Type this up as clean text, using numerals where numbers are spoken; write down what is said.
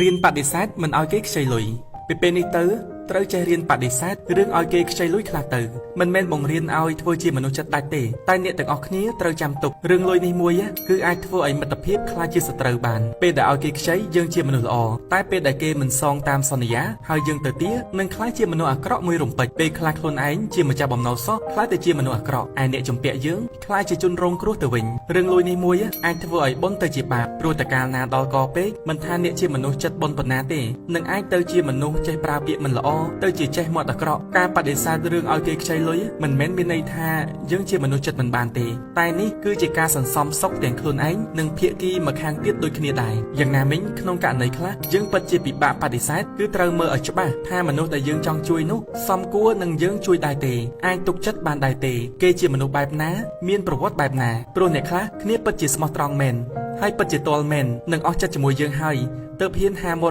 រៀនបដិសេធមិនឲ្យគេខ្ចីលុយពីពេលនេះទៅត្រូវចេះរៀនបដិសេធរឿងឲ្យគេខ្ចីលុយខ្លះទៅមិនមែនបង្រៀនឲ្យធ្វើជាមនុស្សចិត្តដាច់ទេតែអ្នកទាំងអស់គ្នាត្រូវចាំទុករឿងលុយនេះមួយគឺអាចធ្វើឲ្យមិត្តភាពក្លាយជាសត្រូវបានពេលដែលឲ្យគេខ្ចីយើងជាមនុស្សល្អតែពេលដែលគេមិនសងតាមសន្យាហើយយើងទៅទានឹងក្លាយជាមនុស្សអាក្រក់មួយរំពេចពេលខ្លះខ្លួនឯងជាម្ចាស់បំណុលសោះក្លាយទៅជាមនុស្សអាក្រក់ឯអ្នកជំពាក់យើងក្លាយជាជនរងគ្រោះទៅវិញរឿងលុយនេះមួយអាចធ្វើឲ្យបុណ្យទៅជាបាបព្រោះតែកាលណាដល់កពេកមិនថាអ្នកជាមនុស្សចិត្តបុណ្យប៉ុណ្ណាទេនឹងអាចទៅជាមនុស្សចេះប្រើពាក្យមិនល្អទៅជាចេះមាត់អាក្រក់ការបដិសេធរឿងឲ្យគេខ្ចីលុយមិនមែនមានន័យថាយើងជាមនុស្សចិត្តមិនបានទេតែនេះគឺជាការសន្សំសុខទាំងខ្លួនឯងនិងភាគីម្ខាងទៀតដូចគ្នាដែរយ៉ាងណាមិញក្នុងករណីខ្លះយើងពិតជាពិបាកបដិសេធគឺត្រូវមើលឲ្យច្បាស់ថាមនុស្សដែលយើងចង់ជួយនោះសមគួរនឹងយើងជួយដែរទេអាចទុកចិត្តបានដែរទេគេជាមនុស្សបែបណាមានប្រវត្តិបែបណាព្រោះអ្នកខ្លះគ្នាពិតជាស្មោះត្រង់មែនហើយពិតជាទល់មែននិងអស់ចិត្តជាមួយយើងហើយទើបហ៊ានហាមាត់។